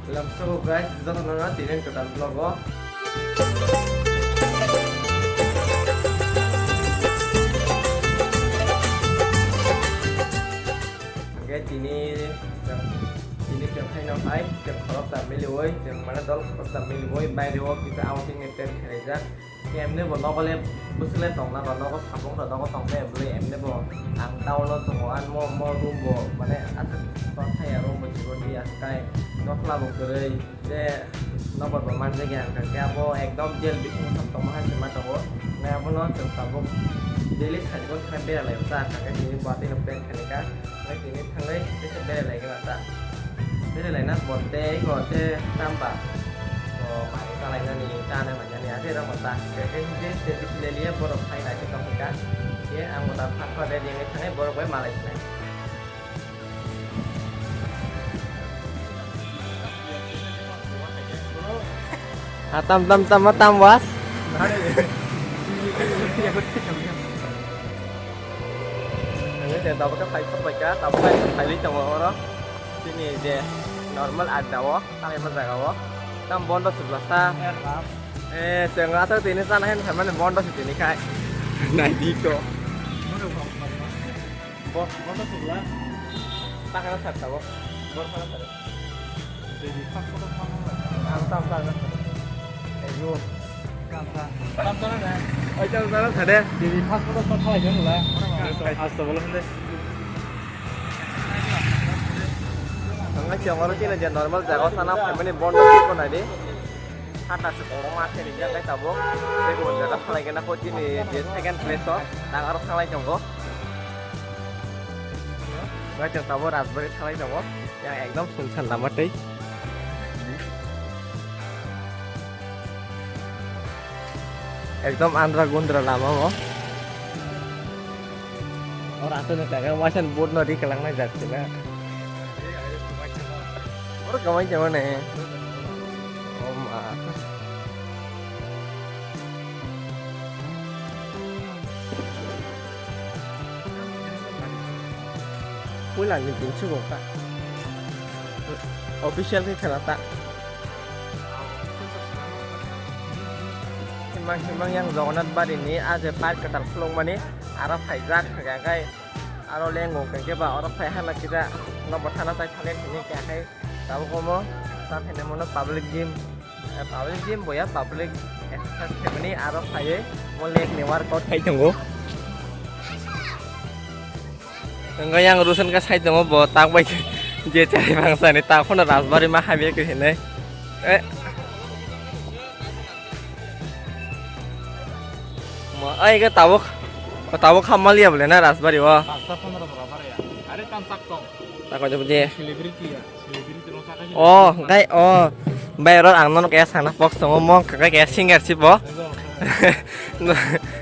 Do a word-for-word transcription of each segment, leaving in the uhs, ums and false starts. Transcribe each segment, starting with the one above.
Welcome, so guys, jotono no tini kwtal vlog o. Hingke tini, tini chwng khaino hai, chwng khoroksa miliwi, chwng mane dol khoroksa miliwi, baire o kisa outing ni plan khlaijak. Emne bo nogo le bwswk le tongna ba nogo samung rok nogo tongkhe bwlwi emne bo ang town o tongo ani mo mo room bo mane aswk tongthai ya room bo chikon di aswk kai nokla bo kwrwi je nokbar bo manjak ya hwnkha khe abo ekdom jail bisingo tongma hai se ma tongo hwnkhe abono chwng tabuk daily sajagwi thangna bera lai o ta hwnkha khe tini bo atwi no plan khainai kha. Hwnkhe tini thangwi tesa bere lai gana ta. Bere lai na botte iko te tamba. O mari ta lai nani ta na manya ni ate rok ta. Ke ke je te bisi le liya borok phai lai ke tong ka. Ye ang ta phat phat ready ni thangwi borok bai malai sinai. Ha tam tam tam tam was. Ang se tabuk khe phai sok bai kha, tabuk khe phai li tongo oro. Chini je normal adda o, tamo jaga o. Tam bondo sibla sa. Eh, chwng aswk tini sana hen phaimani bondo si tini khai. Nai di ko. Bo, bondo sibla. Takana sar tabuk. Bor khana sar. Ang tam tam na. Ayo. Tam tam na. Oi tam tam na thade. Devi passport ko thalai jong la. Hasta bolo hande. Ang chong oro kina je normal jaga sana phaimani bondo ko nai di. Hata se koro ma se rijak kai tabuk. Tei bo jaga phalai kena ko chini je second place o. Tang aro thalai tongo. Bai chwng tabuk Rajbari thalai tongo. Yang ekdom sunsan lama tei. Ekdom andra gundra lama o. Oro aswk no kaka waisa board no ri kwlangna jak sina. Oro kamai tongmani. Oh ma. Puila ni tin sugo ka. Official ke khela ta. Himang himang yang Jagannath bari ni aje park kwtal khulukmani aro phaijak hwnkhe aro lengo hwnkhe ba oro phai hala kisa no bwthana chai thangkhe hini khe hai tabuk omo ta phai nai mano public gym. Eh, public gym boya, public exercise khaimani aro phaiwi mo leg ni workout khai tongo. Wngkha yang Rusen khe sai tongo bo tak bai je chari bangsa ni tak phano Rajbari ma hamya khe hinwi. Eh. Mo ai khe tabuk tabuk hamaliya bole na Rajbari o. Pasta pondro bora bara ya. Are tam tak tong. Tak bai je. Celebrity ya. O, hwnkhe o, bai oro ang nono kaya sana box tongo, mo hwnkhe kaya singer si bo.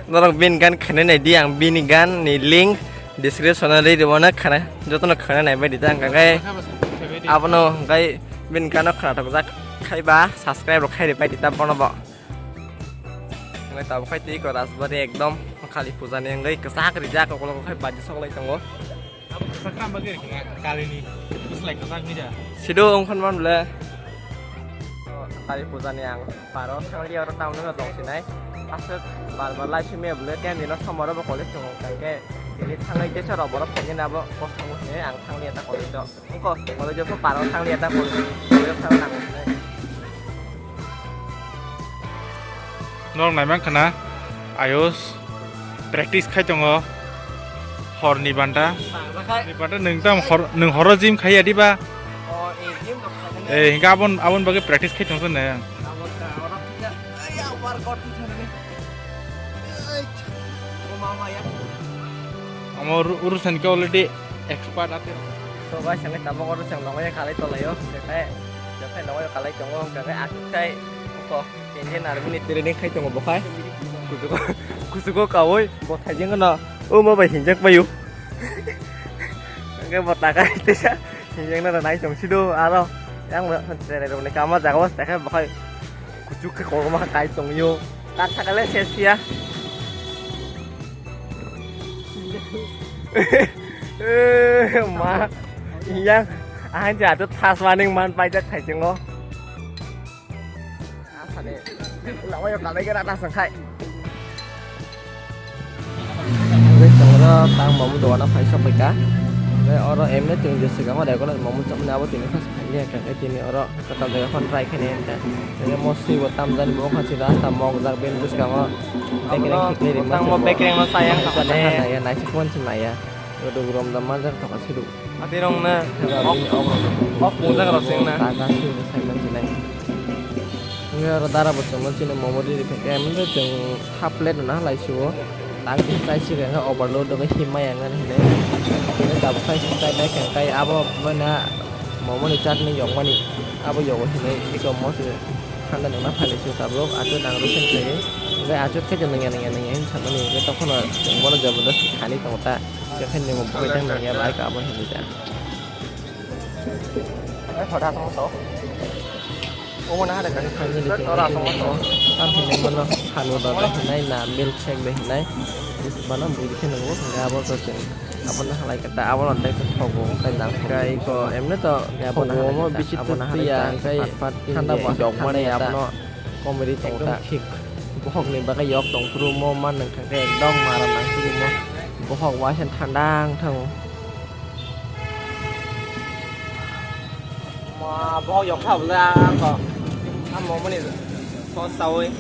Norok bini gan khwnai nai di, ang bini gan ni link description o ri rwmano khwnai, jotono khwnai nai bai di ta, hwnkhe abono hwnkhe bini gano khwnathokjak khai ba subscribe rok khai ri bai di ta bono bo. Hwnkhe tabuk khai twi ko Rajbari ekdom Kali puja ni wngwi kwchak rijak, ukulok khai baji sok lai tongo. Abo kwchak ram bagwi rikha Kalini. Bwslai kwchak ni da. Sido wngkhan man bole. Kali puja ni ang paro thangli oro town no tong sinai. Aswk bar bar lai simi bole ten dino somaro bo college tongo hwnkhe. Tini thangwi kesa rok borok phone ni abo kos tongo sinai ang thangli eta college o. Wngkha college o paro thangli eta college o thang nango sinai. Norok naimankha na, ayos practice khai tongo horni banta. Horni banta nwng tam hor, nwng horo gym khaiya diba? Eh, hinkhe abon, abon bagwi practice khai tongsa nang. Omo uru, uru sankhe already expert ate. So guys, ang tabuk oro chwng nongya khalai tolaio, jephai, jephai nongya khalai tongo, hwnkhe aswk khai, kok, Indian Army ni training khai tongo bo khai. Kuchugo, kuchugo kaui, bo thaijeng no, o mo bai hinjak paio. Hwnkhe bo takai teisa, hinjak no nai tong sido, aro, yang mo, tere rok ni kama jaga o, takai bo khai, kuchuk khe kokroma khai tongyo, tak sakale ses ya. Eh, ma, yang, ahan jatuh tas maning man paijak thaijeng o. Lama yo kalai kena ta sangkhai. Hingke chwng oro tang momo dogano phai sok pai ka. Hingke oro emne chwng je swkang o regular momo chapmani abo tini first phailiya hingke tini oro kwtal jaga phano try khainai hingke. Hingke mosri bo tamjani bo wngkha sida ta mokjak bini bwskango bekereng khiklai rima tangmo swngo. Bekereng no sayang sakha naiya naisik phone se maya. Rodok rom da manjak tongkha sidu. Adirong na. Heba bini ok, ok pungjak rok sing na. Taka sing sai manjinai. Nge oro dara bo chwngno chini momo riri phaikhe, emni chwng half plate no nahalai sio. Tang kisa chai si khe overload rwgwi himma yang nani hinwi. Hinwi tabuk khai si chai bai khe kai abo bwna momo ni chutney yokmani abo yogo hinwi chommo se thanda nungna phailai sio tabuk achuk nang rw khe khlaiwi. Hwnkhe achuk khe je nungya nungya nungya hinwi samani hwnkhe tokhono chwng bono jabardasti khani tongo ta. Khe nungya bai tang nungya bai ka abo hinwi ta. Ai, hoda tong to. Omo na hada kan. Finally, tora tong to. Tam hinai mano, hanu da da hinai na, milkshake da hinai. Is bana bui khe nungo, hingga abo to chwng. Abo na halai kata, abo na tei to thogo, tei dang. Kai ko, emne to, abo na halai kata, abo na halai kata, pat pat thanda bo, thanda ya ta. Comedy tong ta. Thik. Bohok ni bagwi yok tong phuru mo man nang thang khe ekdom maram nang phuru mo. Bohok waisa thanda wng thango. Ma, bohok yokha bwle ang kok. Ang momoni sos saui.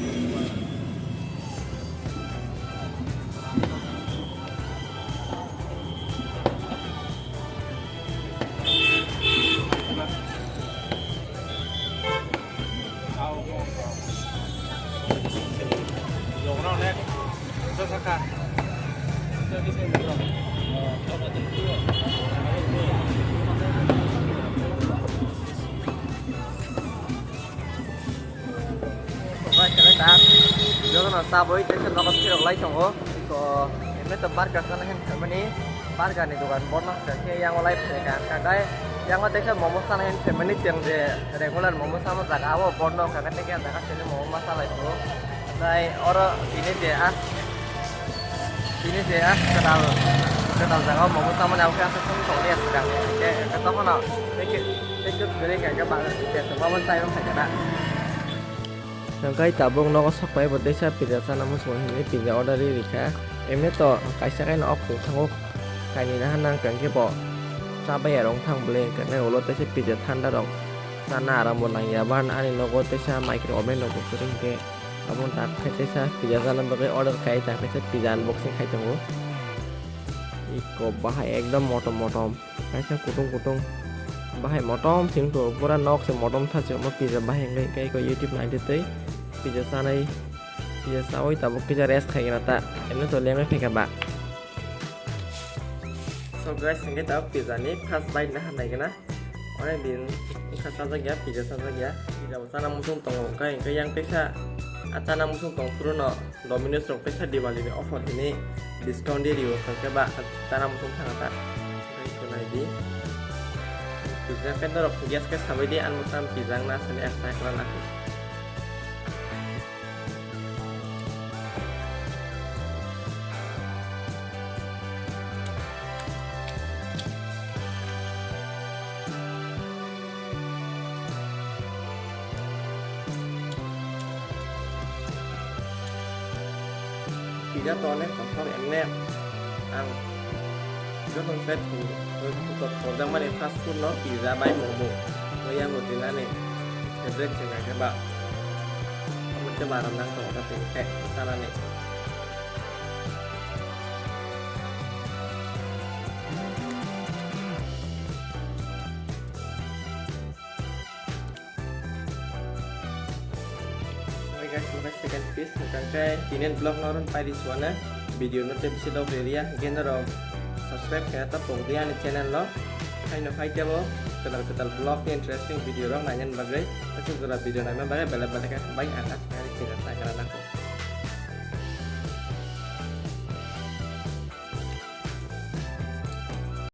Jotono taboi teisa nogo phirok lai tongo. Iko, emne to barka sana hen phaimani. Burger ni dogan bono hwnkha khe yang o lai phaikha, hwnkha khe yang o teisa momo sana hinwi phaimani chwng je regular momo sama jaga abo bono hwnkha khe tei khe jaga sini momo ma salai tongo. Tai oro tini je a tini je a kwtal kwtal jaga o momo samani abo khe aswk chwng tongli aswk ang khe tokhono tei khe tei khe kwrwi hwnkha khe bang je tongma bo chai rw phaikha na. Hwnkhe tabuk nogo sok pai bo teisa pizza chana muchungo hinwi pizza order ri rikha. Emni to kaisa kaino o khungthango kainwi naha nang khe bo chabai ya rong thang bwle hwnkhe ulo teisa pizza thanda rok chana aram bo nangya. Ban ani nogo teisa micro oven rok bo kwrwi hwnkhe abo tak khe teisa pizza chana bagwi order khai ta khe pizza unboxing khai tongo. Iko bahai ekdom motom motom. Kaisa kutung kutung bahai motom sing tongo, pura nok se motom tha se omo pizza bahai wngkha, hingke eko YouTube naidi tei pizza chanai, pizza chaui tabuk kisa rest khaigena ta, emni to lengwi phaikha ba. So guys, hingke tabuk pizza ni first bite naha naigena, ore din wngkha chajak ya, pizza chajak ya, pizza bo chana muchung tongo, hingke hingke yang teisa a chana muchung tong phuru no. Domino's rok teisa Diwali ni offer hini discount di rio, hwnkhe ba chana muchung thangkha ta. Hwnkhe iko nai di. Pizza khe norok guess khe sabai di, ani muchung pizza wngna sani ang sakla na. Pizza to onek kotor emne ang joto se thum-, thum-, thum-, thum-, thumjakmani fast food no pizza bai momo. Bo yang bo jinani favorite jinai khe ba. Omo khe baram nang tongo ta tei khe chanani. Oke guys, oke second piece, hwnkhe tini vlog no oro pai di suana, video no tei bisi dok reria, hwnkhe norok subscribe khe ta pok di ani channel no, haino hai tebo kwtal kwtal vlog ni interesting video rok nainani bagwi, aswk jora video naina bagwi belai belai khe hambai ang aswk ani channel naikha nangkho.